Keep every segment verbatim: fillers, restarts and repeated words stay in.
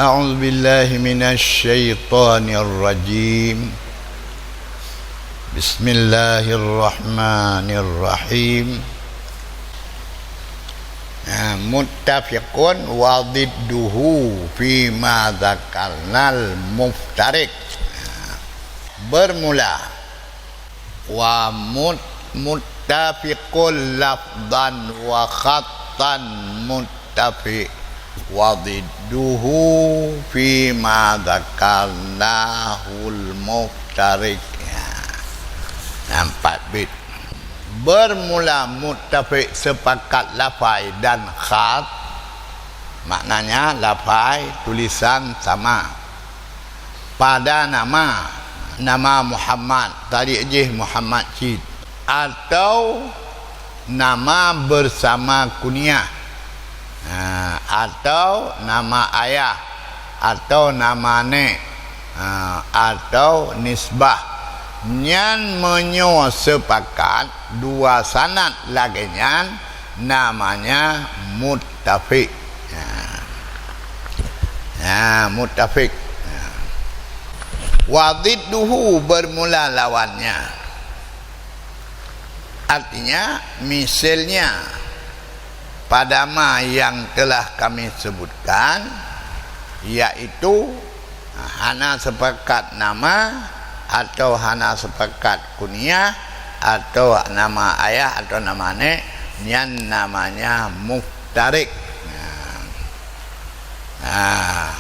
A'udzubillahi minasyaitonirrajim. Bismillahirrahmanirrahim. Ha, muttafiqun wa didduhu fi ma dzakarnal muftariq. Ha, bermula. Wa mut-, muttafiqul lafdan wa khattan muttafiq wa didduhu fi ma dzakarnahul muftariq. Ya. Nampak bit. Bermula muttafiq sepakat lafai dan khat, maknanya lafai tulisan sama. Pada nama, nama Muhammad, tadi jih Muhammad cit, atau nama bersama kunyah, ha, atau nama ayah, atau nama nek, ha, atau nisbah. Nyan meunyoe sepakat dua sanad lagée nyan, namanya muttafiq. Ha. Ha, muttafiq. Ha. Wa didduhu, bermula lawannya. Artinya, misalnya, pada ma yang telah kami sebutkan, yaitu hana sepakat nama atau hana sepakat kunyah atau nama ayah atau nama nek, nyan namanya muftariq. Nah. Nah.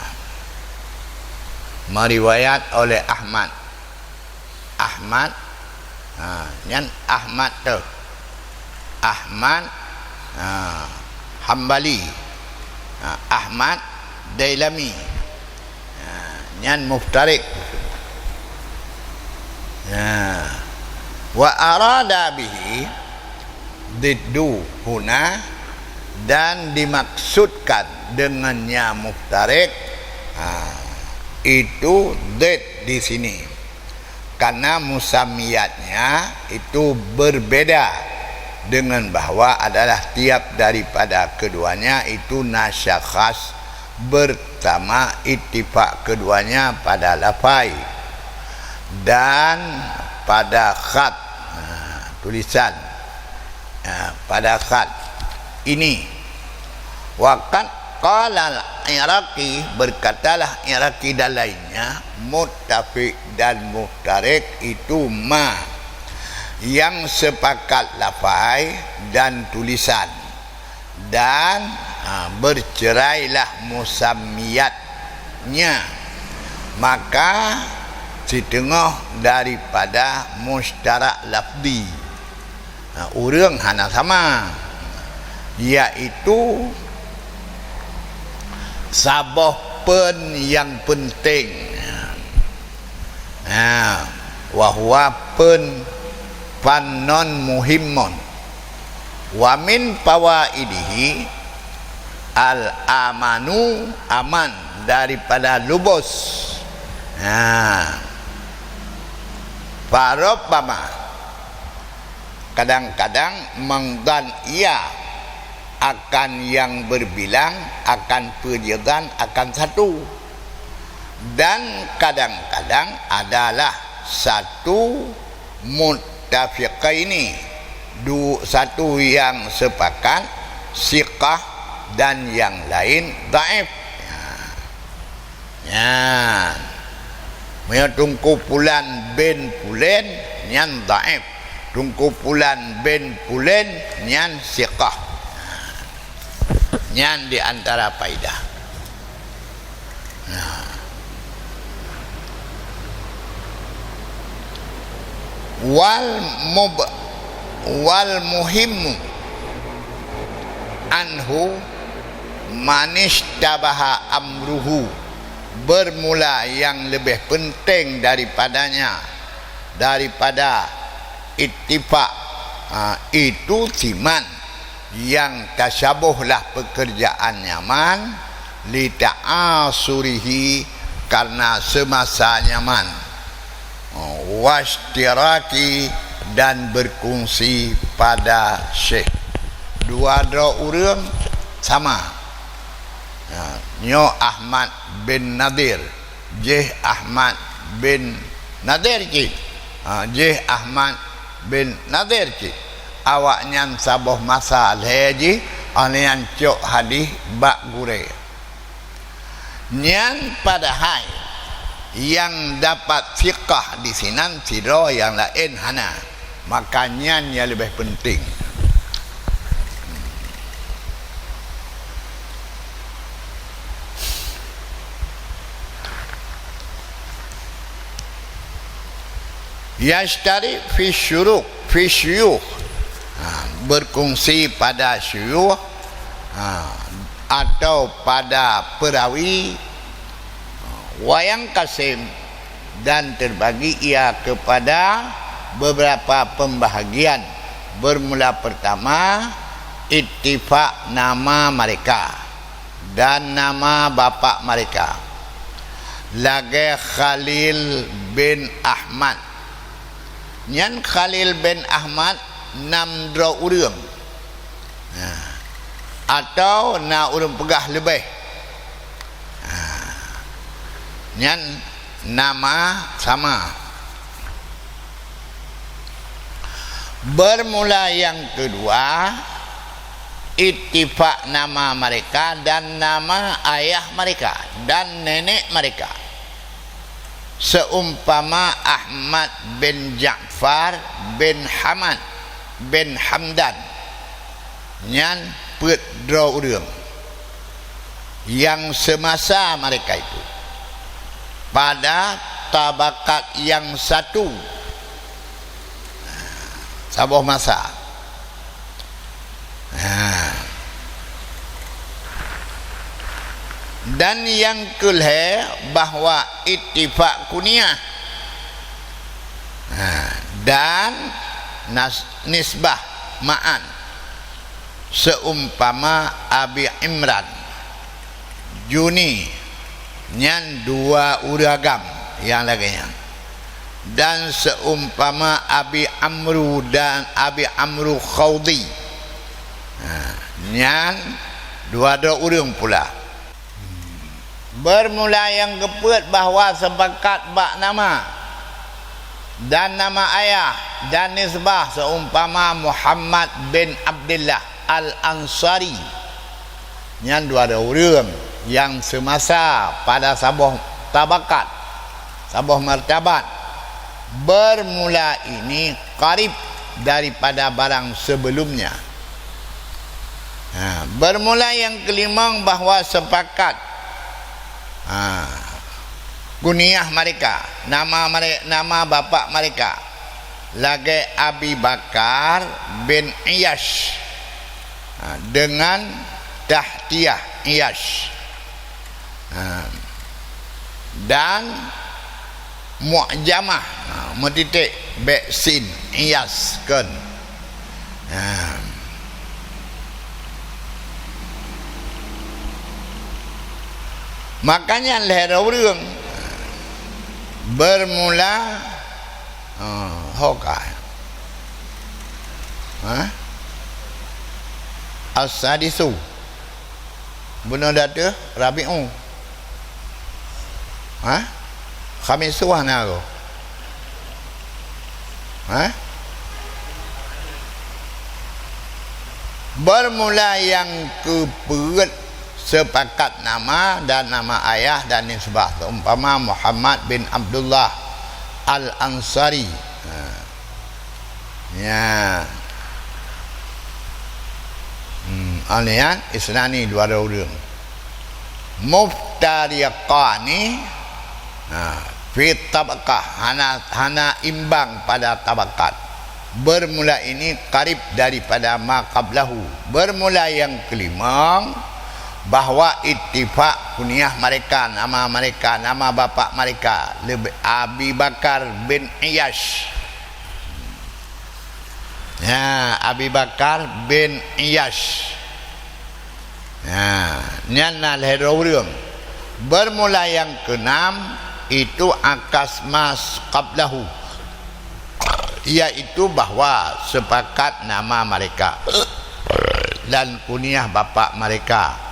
Meriwayat oleh Ahmad. Ahmad, ha, nyan Ahmad tu. Ahmad, ha, Hambali. Ha, Ahmad Dailami. Ha, nyan muftariq. Ha. Wa arada bihi diddu huna, dan dimaksudkan dengannya muftariq, ha, itu didd di sini. Karena musammiyatnya itu berbeda dengan bahwa adalah tiap daripada keduanya itu nasya khas bersama ittifaq keduanya pada lafai dan pada khat, ha, tulisan, ha, pada khat ini. Wa qad qala al-Iraqi, berkatalah Iraqi dan lainnya, muttafiq dan muftariq itu ma yang sepakat lafai dan tulisan, dan, ha, bercerailah musammiyatnya, maka siteungoh daripada musytarak lafzi. Ha, ureuëng hana sama, yaitu saboh peun nyang peunteng. Ha, wa huwa peun fannon muhimmon. Wa min fawaidihi al-amanu, aman daripada lubos. Ha. Farubbama, kadang-kadang mengdan ia akan yang berbilang, akan peue jeuet dan akan satu. Dan kadang-kadang adalah satu muttafiqaini, du-, satu yang sepakat, siqah, dan yang lain dhaif. Nyan. Meunyoe Teungku Pulan bin Pulen, nyan dhaif. Teungku Pulan bin Pulen, nyan siqah. Nyan di antara faidah. Nah. Wal mub-, wal muhimmu anhu manishtabaha amruhu, bermula yang lebih penting daripadanya, daripada ittifaq, ha, itu siman yang tasyabuhlah pekerjaan nyaman, li ta'asurihi, karena semasa nyaman, wasytiraki, dan berkongsi pada syekh. Dua droe ureuëng sama. Ha, nyoe Ahmad bin Nadir, jih Ahmad bin Nadir cit. Ha, jih Ahmad bin Nadir cit. Awaknyan saboh masa lhée jih, awaknyan cok hadih bak gurée. Nyan padahai nyang dapat siqah disinan sidroe nyang laén hana. Maka nyan nyang leubeh peunteng. Yashtari fi syuruk, fi syuyukh. Ha, berkongsi pada syuyukh, ha, atau pada perawi, ha, wa yanqasim, dan terbagi ia kepada beberapa pembahagian. Bermula pertama, ittifaq nama mereka dan nama bapak mereka. Lagée Khalil bin Ahmad. Nyan Khalil bin Ahmad nam droe ureuëng. Nah, atau na ureuëng peugah leubeh. Nah, nyan nama sama. Bermula yang kedua, ittifaq nama mereka dan nama ayah mereka dan nenek mereka. Seumpama Ahmad bin Ja'far bin Hamad bin Hamdan, nyan peuet droe ureuëng nyang seumasa mereka itu, pada tabaqat nyang satu, saboh masa. Ha. Dan nyang keulhée bahwa ittifaq kunyah, ha, dan nas-, nisbah ma'an, seumpama Abi Imran, Juni, nyan dua ureuëng agam nyang lagée nyan. Dan seumpama Abi Amru dan Abi Amru Khawdi, ha, nyan dua droe ureuëng pula. Bermula nyang keupeuet bahwa sepakat bak nama dan nama ayah dan nisbah, seumpama Muhammad bin Abdullah Al-Ansari. Nyan dua droe ureuëng nyang seumasa pada saboh tabaqat, saboh martabat. Bermula ini qarib daripada barang sebelumnya. Ha, bermula nyang keulimong bahwa sepakat, ha, kunyah mereka, nama mere-, nama bapak mereka, lagée Abi Bakar bin Iyash, ha, dengan tahtiyah Iyash. Ha. Dan mu'jamah, ha, meutiték bék sin, Iyas, kon. Ha. Makanya lhée droe ureuëng bermula, ha, ho ka. Ha? As-sadisu. Bunoe dua teuh Rabiu. Ha? Khamisu hana roh. Ha? Bermula nyang keupeuet sepakat nama dan nama ayah dan nisbah, seumpama Muhammad bin Abdullah Al-Ansari. Ha. Nya. Hmm, aneh kan? Isnani, dua droe ureuëng. Muftariqani, ha, fi tabaqah, hana, hana imbang pada tabaqat. Bermula ini qarib daripada ma qablahu. Bermula nyang keulimong, bahwa ittifaq kunyah mereka, nama mereka, nama bapak mereka, leubeh Abi Bakar bin Iyash. Ya, Abi Bakar bin Iyash. Ya, nyan na lhée droe ureuëng. Bermula nyang keunam, itu akas ma qablahu, yaitu bahwa sepakat nama mereka dan kunyah bapak mereka.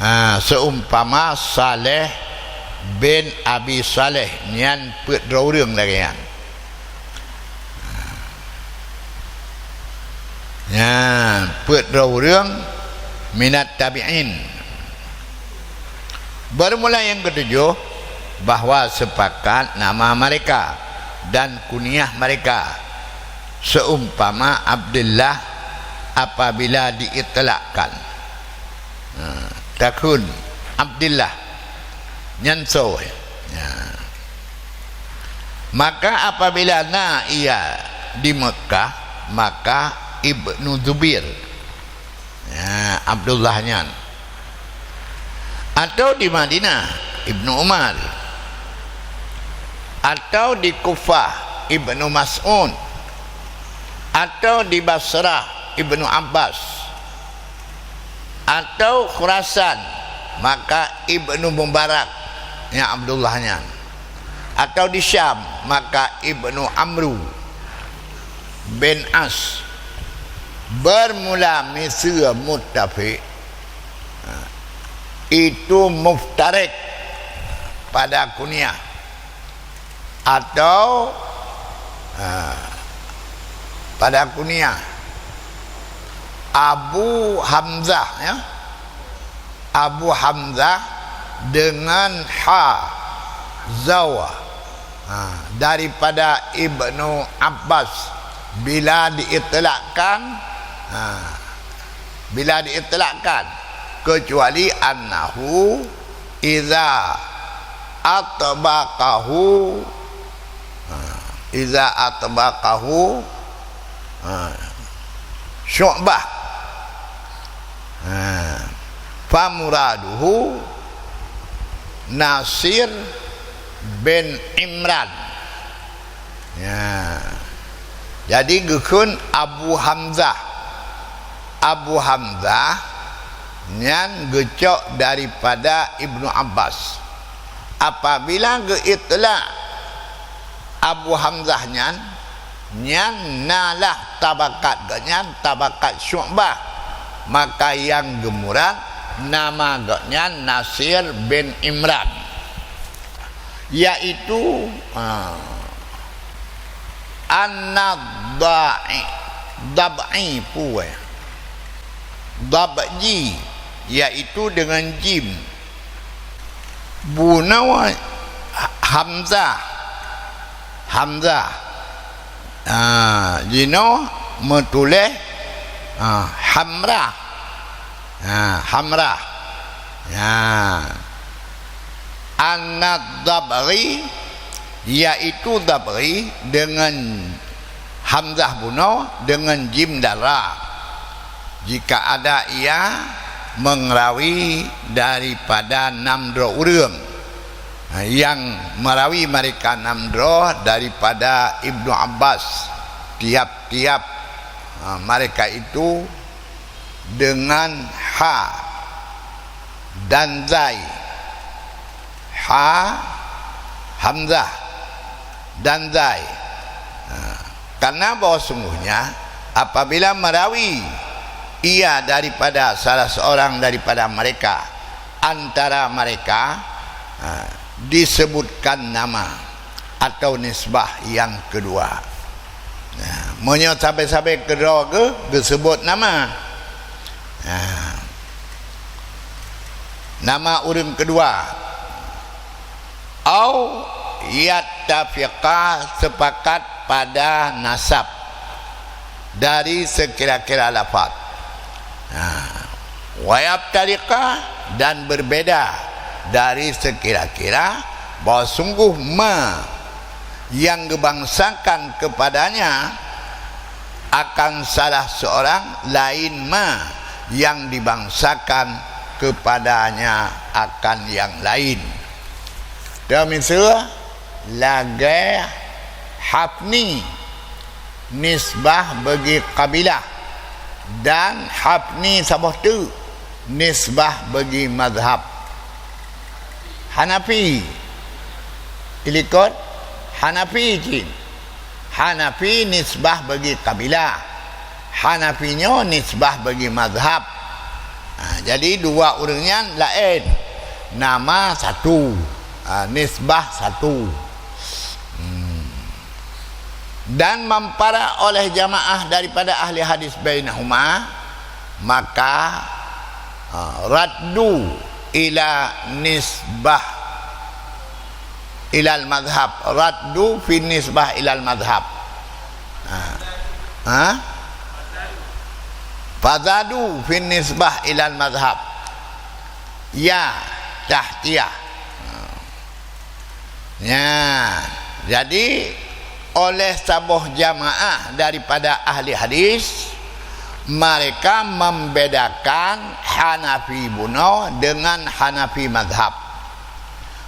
Ah, seumpama Saleh bin Abi Saleh nyan peuet droe ureuëng lagée nyan. Nyan, peuet droe ureuëng minat tabi'in. Bermula yang ketujuh, bahwa sepakat nama mereka dan kunyah mereka, seumpama Abdullah apabila diitlakkan. Ha, takheun Abdullah nyan soe? Ya. Maka apabila na ia di Mekah, maka Ibnu Zubair, ya, Abdullah nyan. Atau di Madinah, Ibnu Umar. Atau di Kufah, Ibnu Mas'ud. Atau di Basrah, Ibnu Abbas. Atau Khurasan, maka Ibnu Mubarak, nyang Abdullah nyan. Atau di Syam, maka Ibnu Amru bin As. Bermula miseue muttafiq, itu muftarik pada kunyah. Atau, ha, pada kunyah Abu Hamzah, ya. Abu Hamzah dengan ha, zaw. Ha, daripada Ibnu Abbas bila diitlakkan, ha, bila diitlakkan, kecuali annahu iza atbaqahu, ha, iza atbaqahu, ha, Syu'bah, ha, famuraduhu Nasir bin Imran. Ya. Jadi geukheun Abu Hamzah. Abu Hamzah nyan geucok daripada Ibnu Abbas. Apabila geuitlak Abu Hamzah nyan, nyan na lah tabakat geuhnyan, tabakat Syu'bah, maka nyang geumurad nama geuhnyan Nasir bin Imran. Yaitu, ha, An-Nadha'i, Dhab'i peue? Dhabji, yaitu dengan jim. Bunoe Hamzah, Hamzah. Ha, jinoe meutuléh, ha, Hamrah. Ha, Hamrah. Ya. An-Nadhabri, yaitu Dhabri dengan hamzah bunoe, dengan jim dan ra. Jika ada ia meurawi daripada nam droe ureuëng, ha, nyang meurawi mereka nam droe daripada Ibnu Abbas, tiap-tiap, ha, mereka itu dengan ha dan zai. Ha, hamzah, dan zai. Ha, karena bahwa sungguhnya apabila meurawi ia daripada salah seorang daripada mereka, antara mereka, ha, disebutkan nama atau nisbah yang kedua. Nah, meunyoe sabe-sabe keudroe geu-, geuseubut nama. Nah, nama ureuëng keudua. Au yattafiqa, sepakat pada nasab dari sekira-kira lafaz. Nah, wa yaftariqa, dan berbeda dari sekira-kira bahwa sungguh ma yang geubangsakan kepadanya akan salah seorang lain ma yang dibangsakan kepadanya akan yang lain. Teumiseue lagée Hafni nisbah bagi kabilah dan Hafni saboh teuk nisbah bagi mazhab. Hanafi, ilikot Hanafi cit. Hanafi nisbah bagi kabilah. Hanafi nyoe nisbah bagi mazhab. Ha, jadi dua ureuëng nyan laén, nama satu, ha, nisbah satu. Hmm. Dan mamparak oleh jamaah daripada ahli hadis bainahuma, maka, ha, raddu ila nisbah ilal madhab, raddu fi nisbah ilal madhab. Ha? Ha? Fazadu fi nisbah ilal madhab. Ya, tahtiyah. Ya, jadi oleh saboh jamaah daripada ahli hadis, mereka membedakan Hanafi bunoe dengan Hanafi mazhab.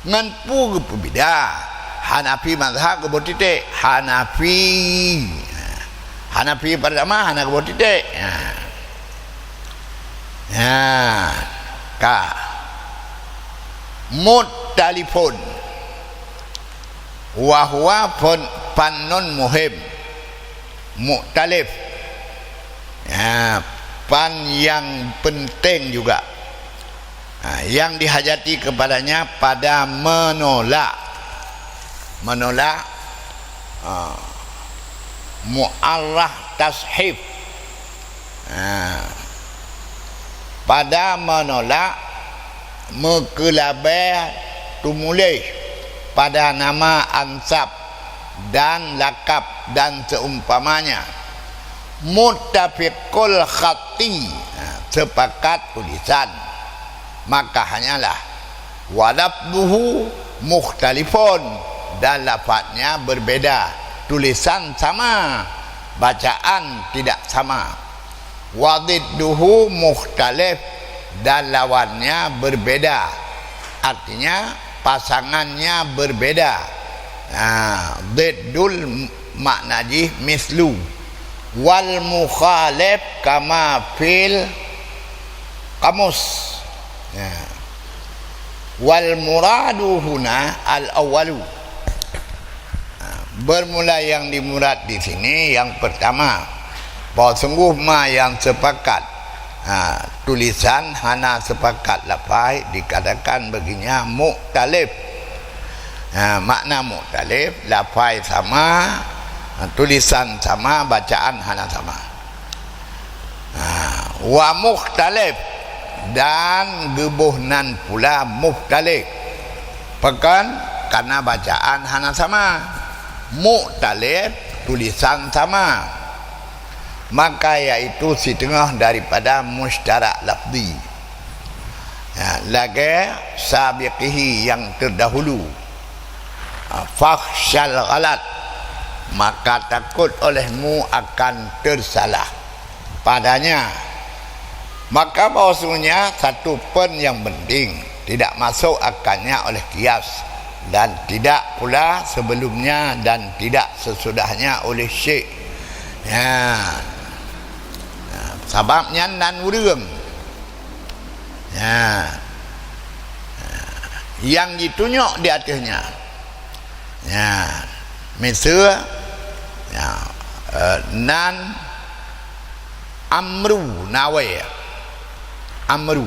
Ngon peue geupeubeda? Hanafi mazhab geuboh titek. Hanafi. Hanafi pertama hana geuboh titek. Ha. Ha. Ka. Mukhtalifun. Wa huwa fun-, fannun muhim. Mukhtalif. Ya, fan yang penting juga. Ha, yang dihajati kepadanya pada menolak, menolak, ha, mu'arrah tashif. Ha, pada menolak meukeulabée tumuléh pada nama ansab dan lakab dan seumpamanya. Muttafiqul khatti, ha, sepakat tulisan. Maka hanyalah, wa lafzuhu mukhtalifun, dan lafaznya berbeda. Tulisan sama, bacaan tidak sama. Wa didduhu mukhtalif, dan lawannya berbeda. Artinya, pasangannya berbeda. Ha, diddul makna jih mislu. Wal mukhalif kama fil qamus. Ya. Wal muradu huna al awwalu. Ha, bermula yang dimurad di sini yang pertama, bahwa sungguh ma yang sepakat, ha, tulisan hana sepakat lafai dikatakan baginya muktalif. Ha, makna muktalif, lafai sama, ha, tulisan sama, bacaan hana sama. Ha, wa mukhtalif, dan geuboh nan pula mukhtalif. Pakon? Karena bacaan hana sama. Mukhtalif, tulisan sama. Maka yaitu siteungoh daripada musytarak lafzi. Ya, lagée sabiqihi yang terdahulu. Ha, fakhsyal ghalat, maka takut olehmu akan tersalah padanya. Maka bahwasanya satu pen yang penting tidak masuk akalnya oleh kias, dan tidak pula sebelumnya dan tidak sesudahnya oleh syekh. Ya. Ya, sabab nyan nan ureuëng. Ya. Yang ditunyok di ateueh nyan. Ya. Miseue, ya, eh, nan Amru, na wée. Amru.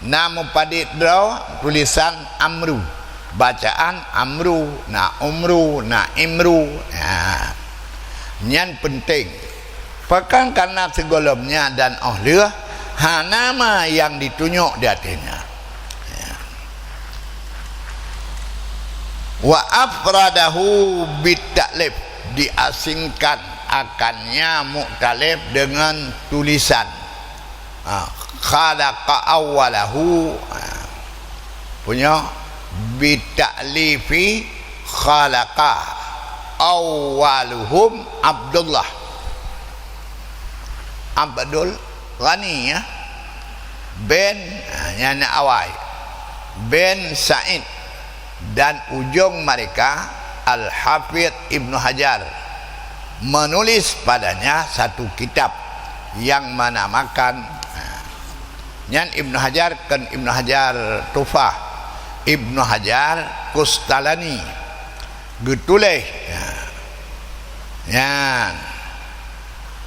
Na mupadit droe tulisan Amru. Bacaan Amru, na Umru, na Imru. Ya. Nyan penting. Pakon karena sigohlom nyan dan óh lheueh hana ma nyang jitunyok di ateueh nyan. Ya. Wa afradahu bitaklif, diasingkan akannya muktalif dengan tulisan. Ha, khalaqa awwalahu, ha, punya bitaklifi khalaqa awwaluhum Abdullah. Abdul Ghani, ya. Bin, ha, nyan awai. Bin Said dan ujung mereka Al-Hafidh Ibnu Hajar menulis padanya satu kitab yang menamakan, ha, nyan Ibnu Hajar, kon Ibnu Hajar Tuhfah, Ibnu Hajar Qustalani. Geutuléh. Ya. Nyan.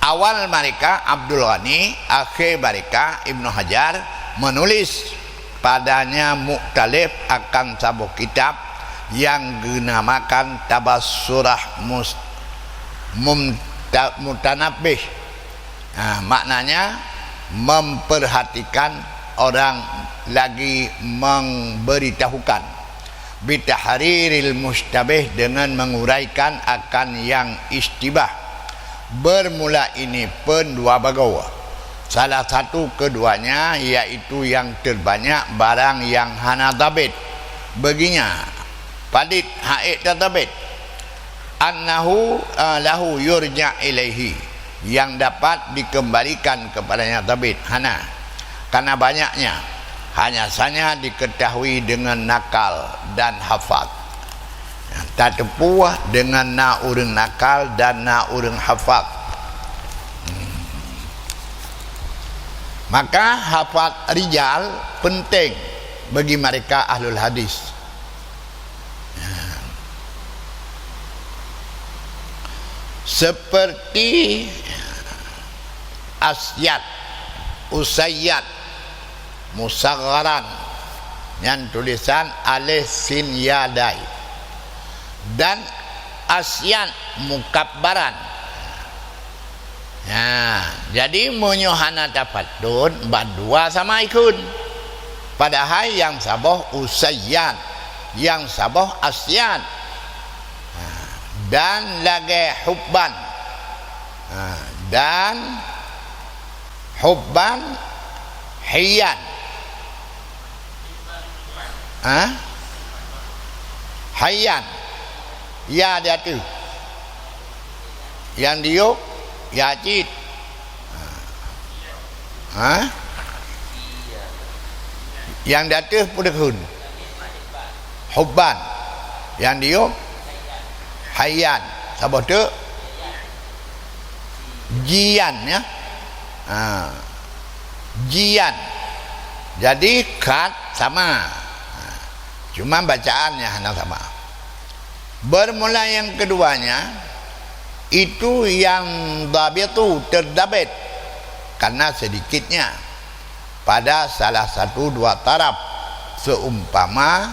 Awal mereka Abdul Ghani, akhé mereka Ibnu Hajar, Menulis padanya muktalif akan saboh kitab yang geunamakan Tabassurah Mus-, Mumta-, Mutanabbih. Ha, maknanya, memperhatikan orang lagi memberitahukan. Bitahriril musytabih, dengan menguraikan akan yang istibah. Bermula ini pun dua bagoe. Salah satu keduanya yaitu yang terbanyak barang yang hana tabit. Beginya, padit haid tetabit. Annahu, eh, lahu yurja ilaihi, yang dapat dikembalikan kepadanya tabit. Hana. Karena banyaknya, hanya saja diketahui dengan nakal dan hafaz. Tateupeue dengan na ureuëng nakal dan na ureuëng hafaz. Hmm. Maka hafaz rijal penting bagi mereka ahlul hadis. Seperti Asyad, Usayyad, musagharan, nyan tulisan alif sin ya dai, dan Asyad mukabbaran. Nah, jadi meunyoe hana tapatot, bandua sama ikheun. Padahai nyang saboh Usayyad, nyang saboh Asyad. Nah, dan lagée hubban. Nah, dan hubban hiyan. Ha? Hayyan. Ya di ateueh. Nyang di yôh, ya cit. Ha? Nyang di ateueh peue dikheun? Hubban. Nyang di yôh, hayyan. Saboh teuk? Jiyan, ya. Ha. Jiyan. Jadi, khat sama. Ha. Cuma bacaan nyang hana sama. Bermula yang keduanya, itu yang dhabitu, terdabit. Karena sedikitnya. Pada salah satu dua taraf, seumpama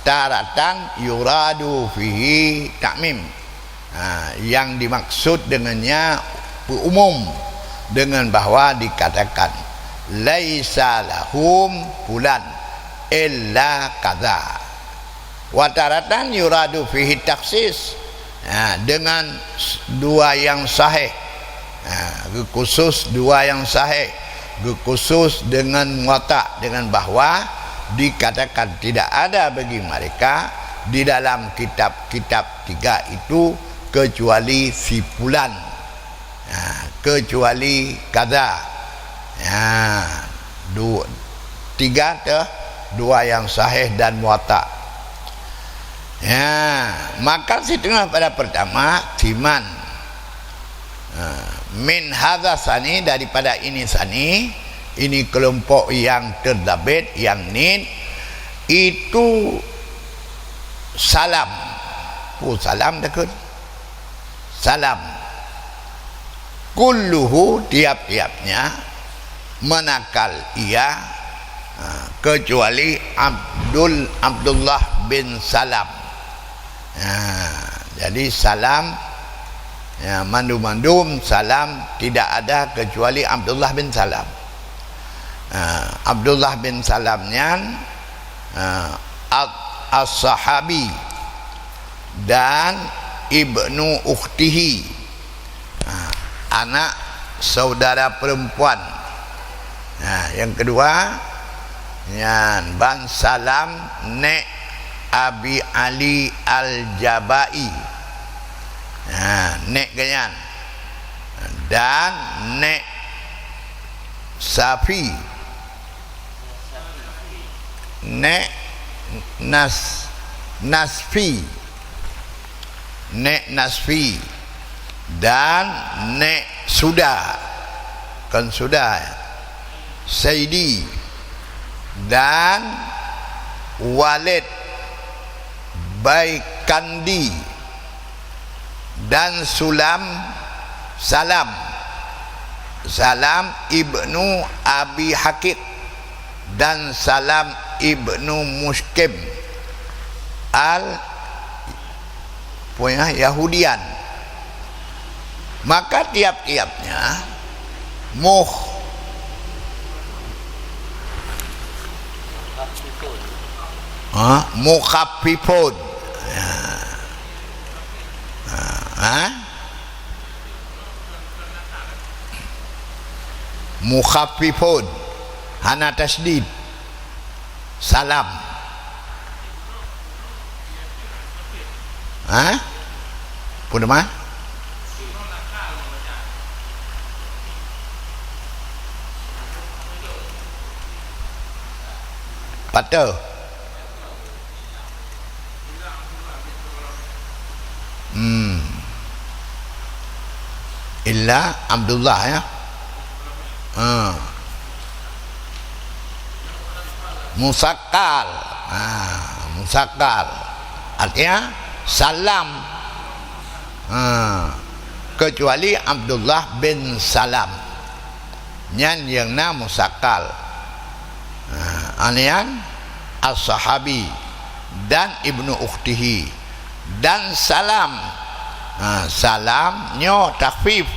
taratan yuradu fihi ta'mim. Ha, yang dimaksud dengannya umum, dengan bahwa dikatakan, "Laisa lahum fulan illa kaza." Wa taratan yuradu fihi takhsis. Ha, dengan s-, dua yang sahih. Ha, geukhusus dua yang sahih. Geukhusus dengan muwatta', dengan bahwa dikatakan tidak ada bagi mereka di dalam kitab-kitab tiga itu kecuali si fulan. Ha, kecuali kaza. Ha, du-, tiga teuh, dua yang sahih dan muwatta'. Ha, maka siteungoh pada pertama, siman. Ha, min hadza sani, daripada ini sani, ini kelompok yang terdabit, yang nit, itu salam. Oh, salam takheun. Salam. Kulluhu, tiap-tiapnya, manakal ia, ha, kecuali Abdul, Abdullah bin Salam. Ha, jadi salam, ya, mandum-mandum salam tidak ada kecuali Abdullah bin Salam. Ha, Abdullah bin Salam nyan, ha, at-, as-sahabi dan ibnu ukhtihi. Ha, anak saudara perempuan. Ha, yang kedua, nyan ban Salam nek Abi Ali Al-Jabai. Ha, nek geuh nyan. Dan nek Safi. Nek Nas-, Nasfi. Nek Nasfi dan Nek Suda. Kon Suda, ya. Saidi dan Walid Baikandi. Dan Sulam, Salam, Salam ibnu Abi Hakik. dan Salam ibnu Musykim al-, punya Yahudian. Maka tiap-tiapnya muh-, ha, mukhaffifun. Ya. Ha, ha? Mukhaffifun, hana tasydid. Salam. Ha? Peue teuma? Pato. Hmm. Illa Abdullah, ya. Ha. Musakkal. Ha, musakkal. Artinya salam. Ha. Kecuali Abdullah bin Salam. Nyan nyang na musakkal. Ha, anian as-sahabi dan ibnu ukhtihi dan Salam. Ha, Salam nyoe takhfif.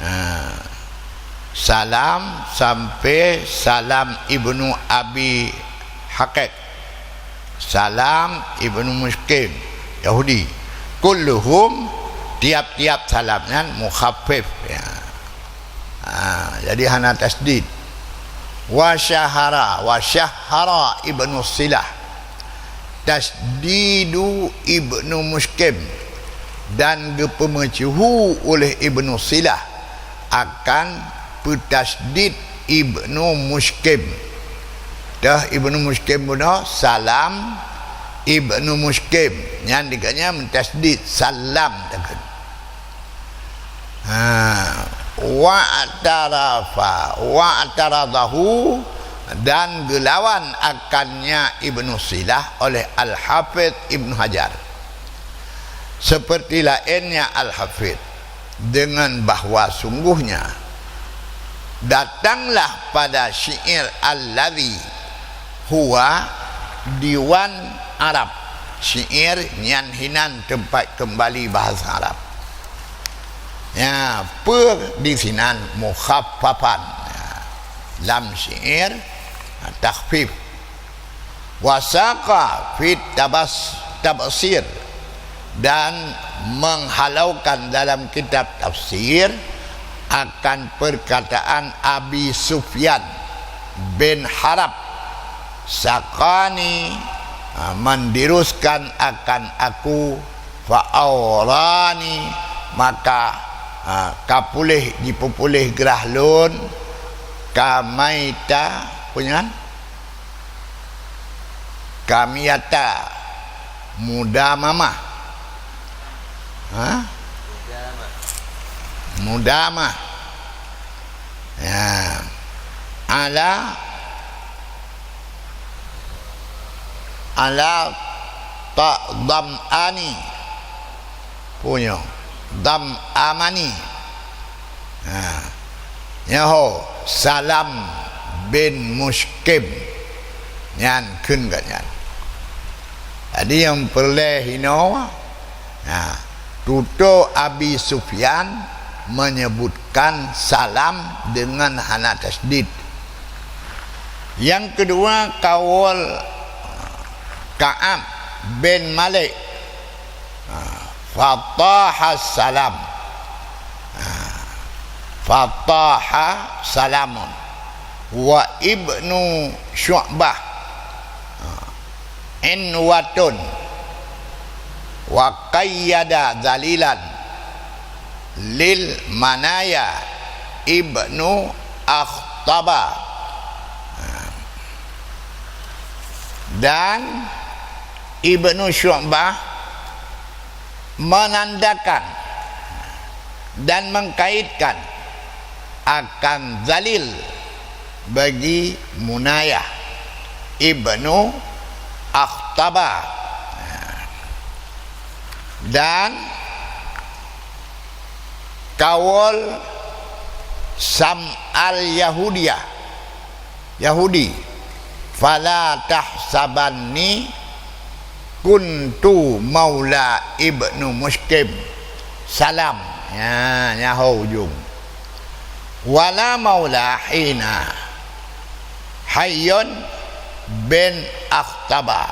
Ha, Salam sampai Salam ibnu Abi Haqiq. Salam ibnu Musykim, Yahudi. Kulluhum, tiap-tiap Salam nyan mukhaffif. Ya. Ha, jadi hana tasydid. Wa syahara, wa syahara ibnu Silah. Tasdidu ibnu Musykim, dan geupeumeusyuhu oleh ibnu Silah akan peutasydid ibnu Musykim. Teuh ibnu Musykim bunoe, Salam ibnu Musykim. Nyan dikanya meutasydid Salam takheun. Ha, wa'tarafa, wa'taradahu, dan geulawan akannya Ibnu Silah oleh Al-Hafidh Ibnu Hajar. Seperti lainnya Al-Hafidh, dengan bahwa sungguhnya datanglah pada syair alladzi huwa diwan Arab, syair nyan hinan teumpat keumbali bahasa Arab. Ya, peue di sinan mukhaffafan. Ya, lam syair, takhfif. Wasaqa fit tabas-, tabsir, dan menghalaukan dalam kitab tafsir akan perkataan Abi Sufyan bin Harb, saqani, ha, mendiruskan akan aku, fa aurani, maka, ha, ka puléh, jipeupuléh grah lôn, kamaita, peue nyan? Kamiyata, mudamamah. Ha? Mudamah. Ya. Ala, ala ta dhamani. Punyo. Dhamamani. Ha. Nyoe ho, Salam bin Musykim. Nyan kheun gobnyan. Jadi nyang peureulée hinoe, nah, tutoe Abi Sufyan menyebutkan Salam dengan hana tasydid. Yang kedua, kaul Ka'ab bin Malik. Ha, fataha Salam. Ha, fataha Salamun. Wa ibnu Syu'bah. Ha, inwatun. Wa qayyada dzalilan lil manaya ibnu Akhtaba. Ha. Dan Ibnu Syu'bah menandakan dan mengkaitkan akan zalil bagi Munayah ibnu Akhtaba. Dan kaul Sam al-Yahudiyah, Yahudi, Fala tahsabanni kuntu maula Ibnu Musykim. Salam. Nya, nyan ho ujong. Wala maula hina hayyun bin Akhtaba.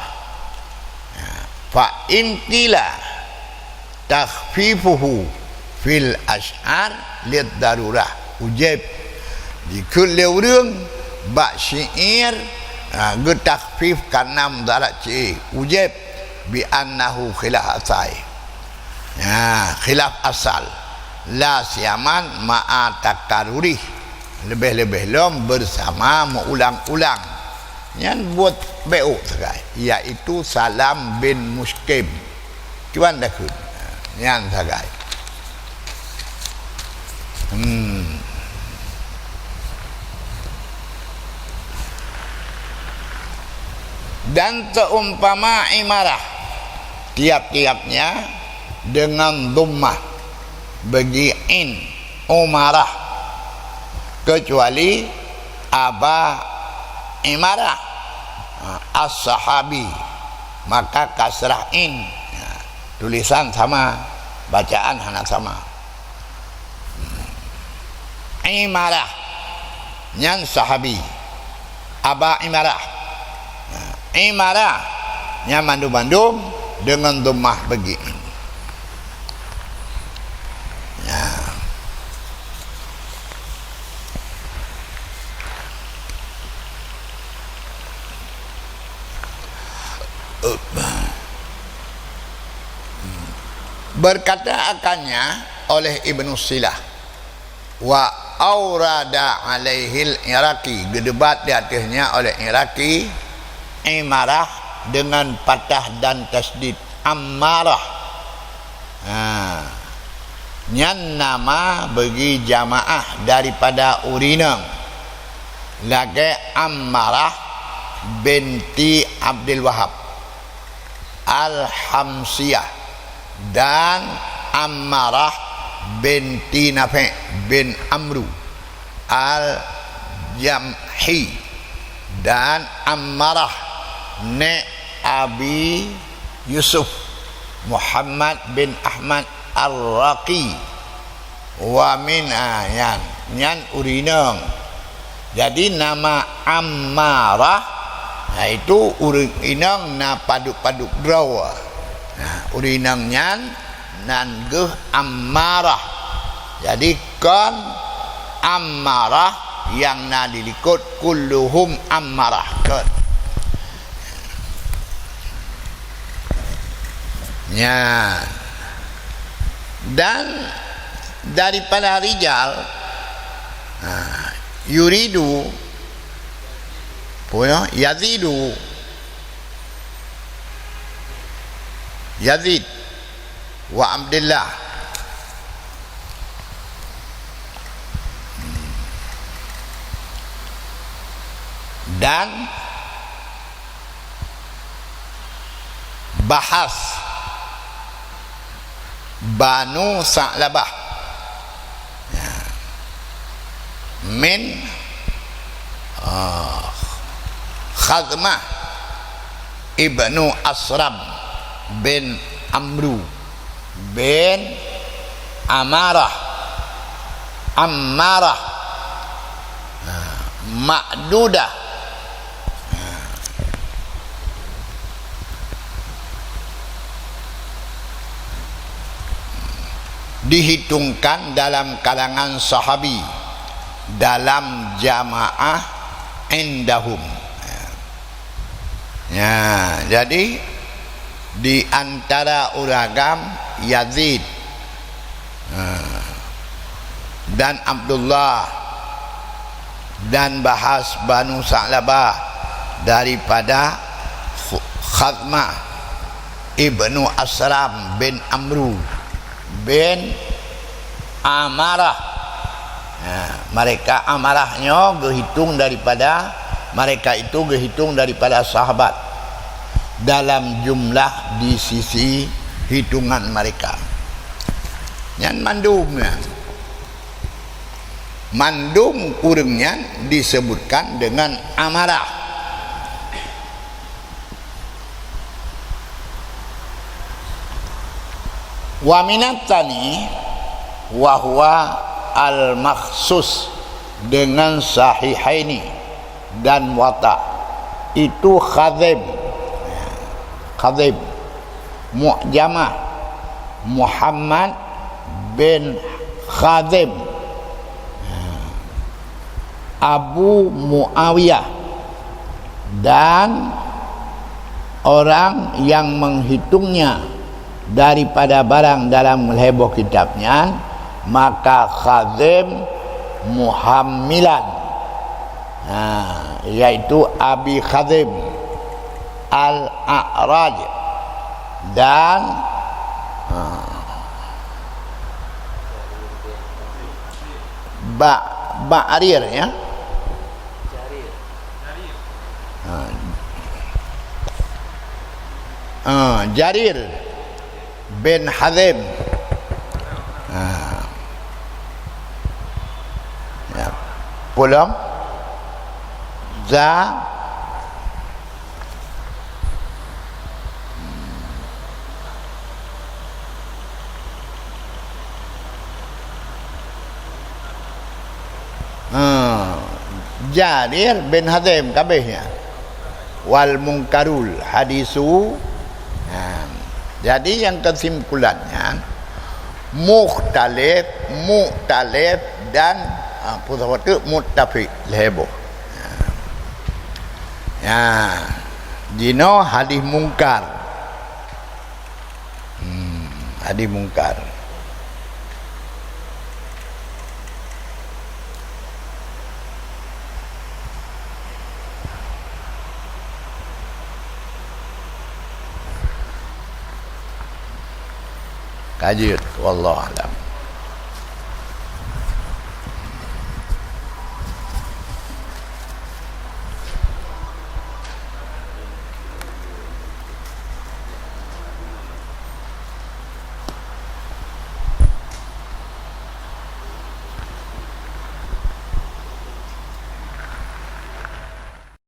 Fa in qila takhfifuhu fil asy'ar lid darurah. Ujeb, jikheun lé ureuëng bak syi'ir, ha, geutakhfif kareuna mudarat ci. Ujeb, bi annahu khilaf asai. Ha, khilaf asal. La siyaman ma'a takarurih. Leubeh-leubeh lom beusama meuulang-ulang. Nyan buet beuôt sagai, yaitu Salam bin Muskim. Cuman dakheun. Nyan sagai. Hmm. Dan seumpama imarah, tiap-tiapnya dengan dhammah, bagi in, umarah, kecuali Aba Imarah, ha, as-sahabi, maka kasrah in. Ha, tulisan sama, bacaan hana sama. Imarah, nyan sahabi. Aba Imarah. Ha, Imarah, nyan mandum-mandum deungon dhammah bagi in. Nya. Berkata akannya oleh Ibnu Silah, wa aurada alaihil Iraqi, geudebat di ateueh nyan oleh Iraqi, imarah dengan patah dan tasydid, ammarah. Ha. Nyan nama bagi jamaah daripada ureuëng inong, lagée Ammarah binti Abdul Wahab Al-Hamsiyah dan Ammarah binti Nafi' bin Amru Al-Jamhi dan Ammarah nek Abi Yusuf Muhammad bin Ahmad Ar-Raqi. Wa min, ah, nyan, nyan ureuëng inong. Jadi nama Ammarah, ha, itu ureuëng inong na padub-padub droe. Ha, ureuëng inong nyan nan geuh Ammarah. Jadi kon Ammarah nyang na di likot kulluhum Ammarah, kon. Nya. Dan daripada rijal, ha, yuridu, apa ya? Yazidu. Yazid wa Abdullah. Dan Bahas Banu Sa'labah. Ya. Min, ah, Khazmah ibnu Asram bin Amru bin Amarah, Ammarah, ha, Ma'dudah. Ha. Dihitungkan dalam kalangan sahabi, dalam jamaah indahum. Ha. Ya, jadi di antara ureuëng agam Yazid, ha, dan Abdullah dan Bahas Banu Sa'labah daripada Khu-, Khazmah ibnu Asram bin Amru bin Amarah. Ha, mereka Amarah nyoe geuhitong daripada, mereka itu geuhitong daripada sahabat dalam jumlah di sisi hitungan mereka. Nyan mandum nyan. Mandum ureuëng nyan disebutkan dengan Amarah. Wa minat tsani wa huwa al-makhsus dengan Sahihaini dan Muwatta, itu Khazim. Khazim. Mu'jamah Muhammad bin Khazim. Abu Muawiyah, dan orang yang menghitungnya daripada barang dalam lhèe boh kitab nyan, maka Khazim muhammilan, ha, yaitu Abi Khazim Al-A'raj, dan, ha, Ba-, Ba'rir, ya. Ha. Ha, Jarir bin Hazim. Ha. Ya. Pulang. Za. Ha, Jarir bin Hazim kabeh nyan. Wal mungkarul hadisu. Ha, jadi nyang kesimpulan nyan, mukhtalif, mu'talif dan, ha, peue saboh teuk, muttafik, lhèe boh. Ha. Ya, jinoe hadis mungkar. Hmm, hadis mungkar. Ka jeuet, wallahu a'lam.